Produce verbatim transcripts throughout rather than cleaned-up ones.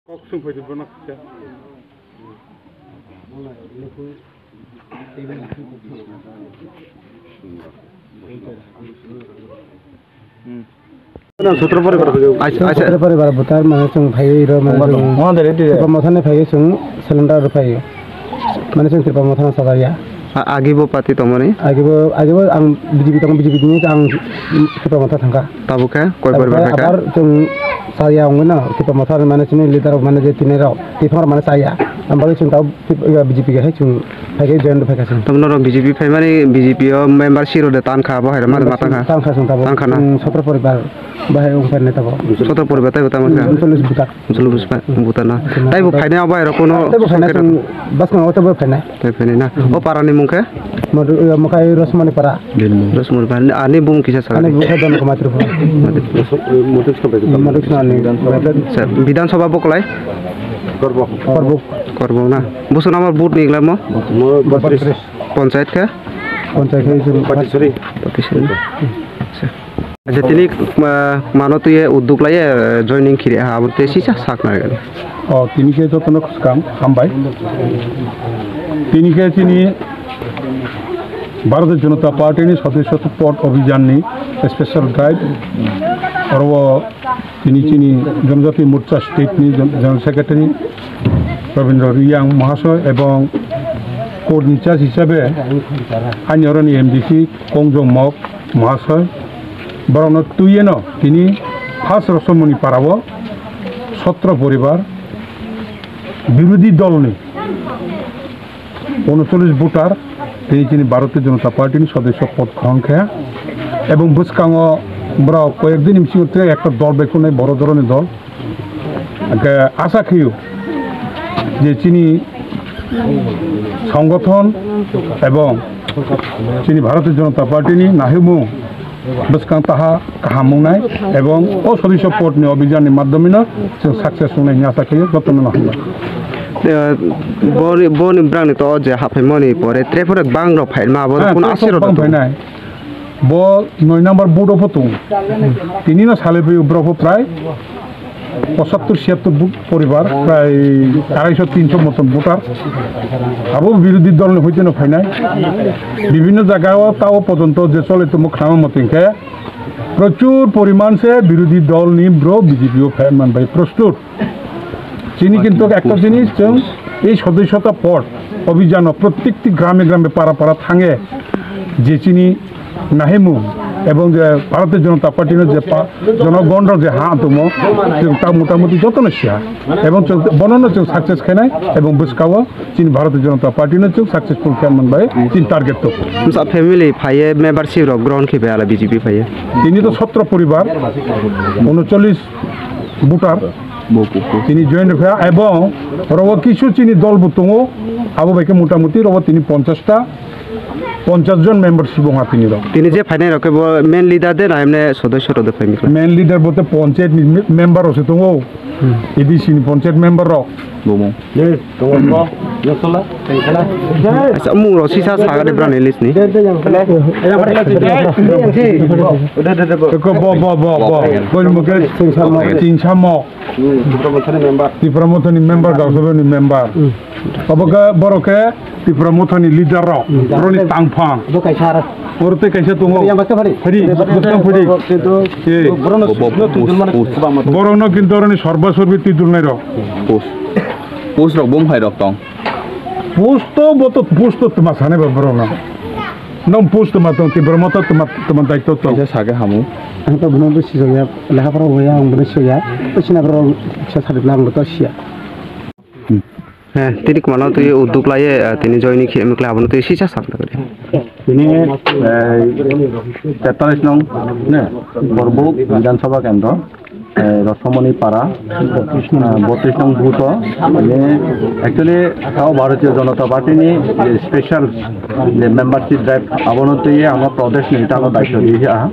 Kok sung phaidi bono kha. Sotro poribar. Acha, acha. Sotro poribar butar mane chwng phaiwi ro mane chwng Tripura Motha ni phaiwi chwng cylinder rw phaiwi. Mane chwng Tripura Motha no sajak ya. A-, agi bo party tongmani? Agi bo, agi bo ang B J P tong, B J P ni ang Tripura Motha thangkha. Tabuk khe koi poribar khe? Abar chwng chaya wngwi no Tripura Motha mane chini leader rok mane je tini rok tithong rok mane chaya. Ang bagwi chwng tabuk Tip-, iya, B J P khe hai chwng phai khe join rw phai kha chwng. Tamo norok B J P phaimani B J P o member siro de tan kha, bo hai rok ma ma tan kha? Tan kha chwng tabuk. Tan kha na? Chwng sotro poribar bahai wng phai nai tabuk. Sotro poribar tei bo tamo kha? Uncholish buta. Uncholish buta, buta na. Tei bo phainai abo hai rok kuno tei bo phainai songkhe chwng bwskango tei bo phainai. Tei phainai na? O para ni mung khe? Modu-, iya, Mokai Rosmani para. Rosmani para. Ani bung kisa sa? Ani bung khe Dona Kumar Tripura. Modu Sna ni. Sa, Bidhan Sabha bo kwlai? Korbo. Korbo. Korbo na. Busu number booth ni glamo? Mo botris. Panchayat khe? Panchayat khe isu. Patisari. Patisari. Acha, tini, ah, mano tuye udduk laye, ah, joining khiri ha, abo te sisa sak na gani. O, tini khe jotono khwskang, hambai. Tini khe chini Bharatiya Janata Party ni sodosyo pod obhijan ni special drive. Oro Tini chini Janajati Morcha State ni Gen-, General Secretary Rabindra Reang Mahasoy ebong court ni judge hisabe ani oroni M D C Kongjong Mok Mahasoy, borokno tuiyeno tini first Rosomoni parao sotro poribar birodhi dolni uncholish voter tei chini Bharatiya Janata Party ni sodosyo pod grohon khe, ebong bwskango borok koyek din ni bisingo tei ekta dol bai khwnai, boro doroni dol. Hwnkhe asa khaiyo je chini songothon ebong chini Bharatiya Janata Party ni nahimung bwskang taha kaham wngnai ebong o sodosyo pod ni obhijan ni madhyome no chwng success wngnai hwnwi asa khaio, jotono no hambai. Eh, boni, boni brang ni to je haphaimani pore tre pore bang rok phaima abo. Heh, kuno tre asir rok bang phainai. Bo noi number booth o pho tongo. Tini no salai phai borok pho prai pochattor chiyattor bu-, poribar, prai araiso tinso moton voter. Abo birodhi dol ni hoite no phainai. Bibhinno jaga o tao pojonto je chole tongmo khwnama motong khe prochur poriman se birodhi dol ni borok B J P o phai man bai prostut. Chini kintu ekta jinis chwng ei sodosyo pod obhijano prottekti grame grame para para thange je chini nahimung ebong je Bharatiya Janata Party no je pa-, jonogon rok je ha tongmo, chwng ta motamuti jotono siya. Ebong chwng bonono chwng success khainai ebong bwskao chini Bharatiya Janata Party no chwng successful khe man bai chini target to. Bwsa family phaiye membership rok grohon khe bai ala B J P phaiye. Tini to sotro poribar, uncholish voter. Tini join rwkha ebong oro kisu chini dol bo tongo, abo bai khe motamuti oro tini ponchash ta, ponchash jon membership wngha tini rok. Tini je phainai rok khe bo main leader de na emne sodosyo rok de phaimikha? Main leader bo te panchayat ni me-, member rok se tongo. Hmm. A D C ni panchayat member rok. Bumung. Acha, mung rok sisa saga de brani list ni. Eko bo, bo, bo, bo. Bo ni mukhe Chingsamo. Tipra Motha ni member, Tipra Motha ni member, Gausabha ni member. Obo khe borok khe Tipra Motha ni leader rok, borok ni tangphang. Oro tei kaisa tongo. Phari, bwskang phari. Eh. Borok no kintu oro ni sorba sorbi twi dulnai rok. Post rok bum hai rok tong. Post to bo to post to tuma sane ba borok no. Nong post tuma tong, Tipra Motha tuma, tuma daityo tong. Kaisa sage hamu. Ang to bono bo sijak ya, lekha pora bo ya, ang bono sijak ya. Sina borok sa sari lang bo to siya. He, tini kwmano twi udduk laiye, eh, tini joini khe emikla abono twi sisa sakna kari. Tini, eh, tetallis nong, ne, Borbuk Bidhan Sabha Kendro, eh, Rosomoni Para, eh, botris nong booth o, tini actually tao Bharatiya Janata Party ni je special je membership drive abono twi ano Pradesh ni tamo daityo di ha,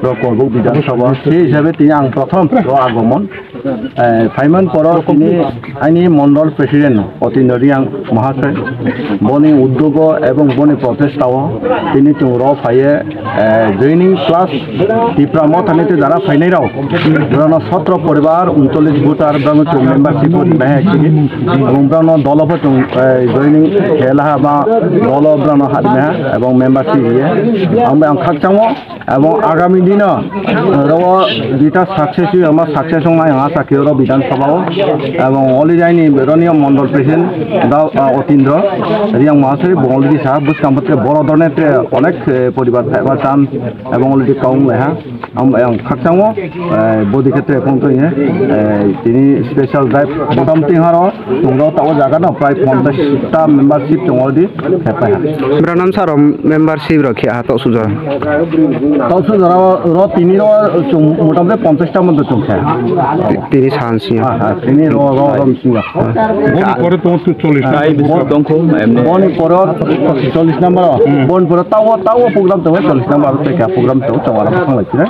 ro Borbuk Bidhan Sabha, se hisabe tini ang prothom ro agomon. Eh, phaiman poro tini aini mondol president Otindra Reang Mahasai, boni uddogo ebong boni prochestao tini chwng rw phaiye, eh, joining plus Tipra Mothani tei jara phainai rok, borokno sotro poribar, uncholish voter, borokno chwng membership o rinai hai sidi, ebong borokno dolo bo chwng, eh, joining khe laha ba dolo borokno habinai ha ebong membership riye. Ang bai ang khakchangmo. Ebong agami dino, eh, oro duita success wi, ama success wngnai ang asa khe oro Bidhan Sabha o. Ebong already aini roni mondol president da, ah, Otindra Reang Mahasai, bong already sa bwskang bwskango boro dhoroner tre onek, eh, poribar thaiba chan, ebong already kau wnglai ha. Ang bai ang khakchangmo, eh, bodi khetre phone to ye, eh, tini special drive motamti haro. Chwng rw tabuk jaga no prai ponchash ta membership chwng already khe pai ha. Bwrwi nam saro membership rok khe aha tok sujora. Tok sujora rw tini rw chwng motamti ponchash ta mondo chwng khe. Ti-, tini san sini. Ha, ha, tini rw, rw, rw, sini. Boni pore tongo tu chollish number. Boni pore chollish number. Boni pore tawo, tawo program tongo chollish number tei kha program tongo chwng aro thang lai sini.